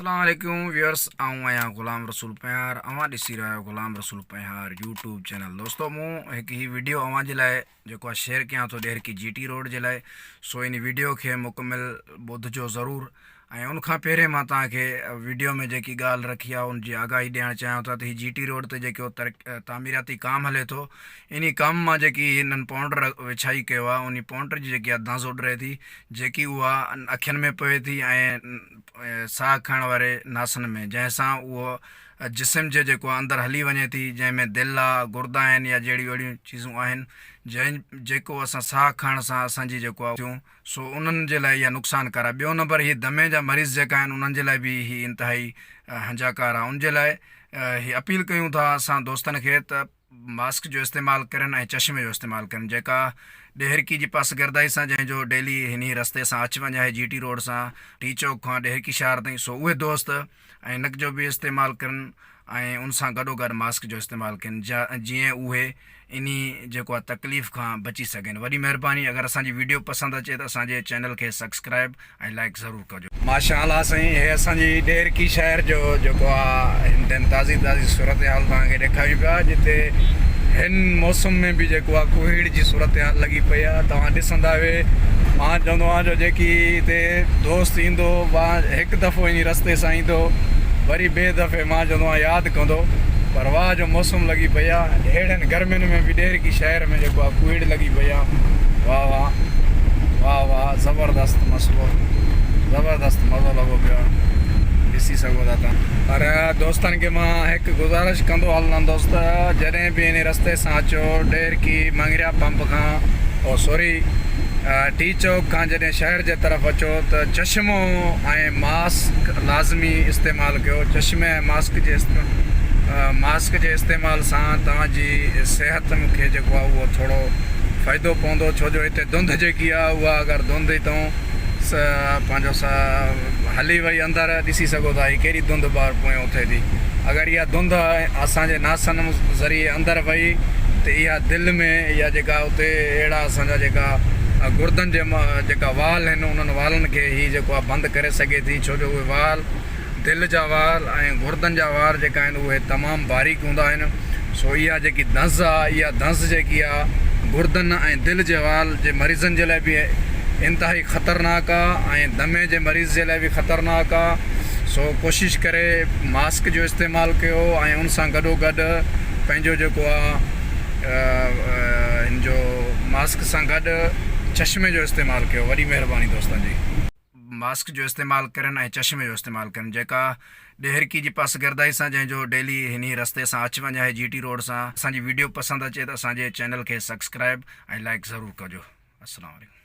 اسلام عليڪم ويورس آئون آهيان غلام رسول پنهيار اوهان ڏسي رهيا آهيو غلام رسول پنهيار يوٽيوب چينل دوستو مون هڪ هي ويڊيو اوهان جي لاء جيڪو آهي شيئر ڪيان ٿو ڏهرڪي جي ٽي روڊ جي لاء سو ان ويڊيو کي مڪمل ٻڌجو ضرور ۽ ان کان پهرين مان توهان کي ويڊيو ۾ جيڪي ڳالهه رکي آهي ان جي آگاهي ڏيڻ چاهيان ٿو ته هي جي ٽي روڊ تي جيڪو تعميراتي ڪام هلي ٿو انهي ڪم مان جيڪي هنن پائونڊر وڇائي ڪيو آهي انهي پائونڊر جي جيڪي آهي دنز اڏري ٿي جيڪي اها اکين ۾ پوي ٿي ۽ ساهه کڻڻ واري ناسن ۾ جنهن سان اهو جسم جي جيڪو آهي اندر هلي وڃي ٿي جنهن ۾ دل آهي گردا آهن يا جهڙيون اهڙيون چيزون آهن جنهن جيڪو اسان ساهه کڻڻ سان اسان جي جيڪو آهي ٿيون سو انهن جي لاء اها نقصانڪار آهي ٻيو نمبر هي دمي جا مريض جيڪا آهن انهن جي لاء به هي انتهائي هنجاڪار آهي ان جي لاء هي اپيل ڪيون ٿا اسان دوستن کي ته ماسڪ جو استعمال ڪرين ۽ چشمي جو استعمال ڪرين جيڪا ڏهرڪي جي پسگردائي سان جنهن جو ڊيلي هني رستي سان اچ وڃ آهي جي ٽي روڊ سان ٽي چوڪ کان ڏهرڪي شهر تائين سو اهي دوست عينڪ جو به استعمال ڪرين ۽ ان سان گڏو گڏ ماسڪ جو استعمال ڪن جيئن اهي انهي جيڪو آهي تڪليف کان بچي سگهن وڏي مهرباني اگر اسان جي ويڊيو پسند اچي ته اسان جي چينل کي سبسڪرائب ۽ لائيڪ ضرور ڪجو. ماشاء الله سائين هي اسان جي ڏهرڪي شهر جو جيڪو آ هن ٽائيم تازي تازي صورتحال توهان کي ڏيکاريون پيا جتي هن موسم ۾ به جيڪو آ ڪوهيڙ جي صورتحال لڳي پئي آ توهان ڏسندا وي مان چوندو آهيان جو جيڪي هتي دوست ايندو هڪ دفعو انهي رستي سان ايندو وري ٻئي دفعي مان چوندو آهيان ياد ڪندو پر واهه جو موسم لڳي پئي آ ههڙن گرمين ۾ به ڏهرڪي شهر ۾ جيڪو آ ڪوهيڙ لڳي پئي آ واهه واهه واهه واهه زبردست مسئلو زبردست مزو لڳو پيو آ ڏسي سگهو ٿا تان پر دوستن کي مان هڪ گذارش ڪندو هلندم دوست جڏهن به انهي رستي سان اچو ڏهرڪي مڱريا پمپ کان او سوري ٽي چوڪ کان جڏهن شهر جي طرف اچو ته چشمو ۽ ماسڪ لازمي استعمال ڪيو چشمي ۽ ماسڪ جي ماسڪ جي استعمال سان توهان جي صحت کي جيڪو آهي اهو ٿورو فائدو پوندو ڇو جو هتي ڌنڌ جيڪي آهي اها اگر ڌنڌ هتون پنهنجو هلي وئي اندر ڏسي سگهو ٿا هي ڪيڏي ڌنڌ ٻاهر پويان اٿي ٿي اگر اها ڌنڌ اسان جي ناسن ذريعي اندر وئي ته اها دل ۾ يا جيڪا اتي اهڙا اسان جا جيڪا گردن جي جيڪا وال آهن انهن والن کي هي جيڪو آهي بند ڪري سگهي ٿي ڇو جو اهي وال دل جا وال ۽ گردن جا وار جيڪا آهن اهي تمام باريڪ هوندا آهن سو اها جيڪي دنز آهي اها دنز جيڪي آهي گردن ۽ دل جي وال جي مريضن جي لاء به انتهائي خطرناڪ آهي ۽ دمي جي مريض جي لاء به خطرناڪ آهي سو ڪوشش ڪري ماسڪ جو استعمال ڪيو ۽ ان سان گڏو گڏ پنهنجو جيڪو آهي هن جو ماسڪ سان گڏ چشمي جو استعمال ڪيو وڏي مهرباني دوستن جي. ماسڪ جو استعمال ڪرين ۽ چشمي جو استعمال ڪرين جيڪا ڏهرڪي جي پسگردائي سان جنهن جو ڊيلي هني رستي سان اچ وڃ آهي جي ٽي روڊ سان اسان جي ويڊيو پسند اچي ته اسان جي چينل کي سبسڪرائب ۽ لائيڪ ضرور ڪجو السلام عليڪم.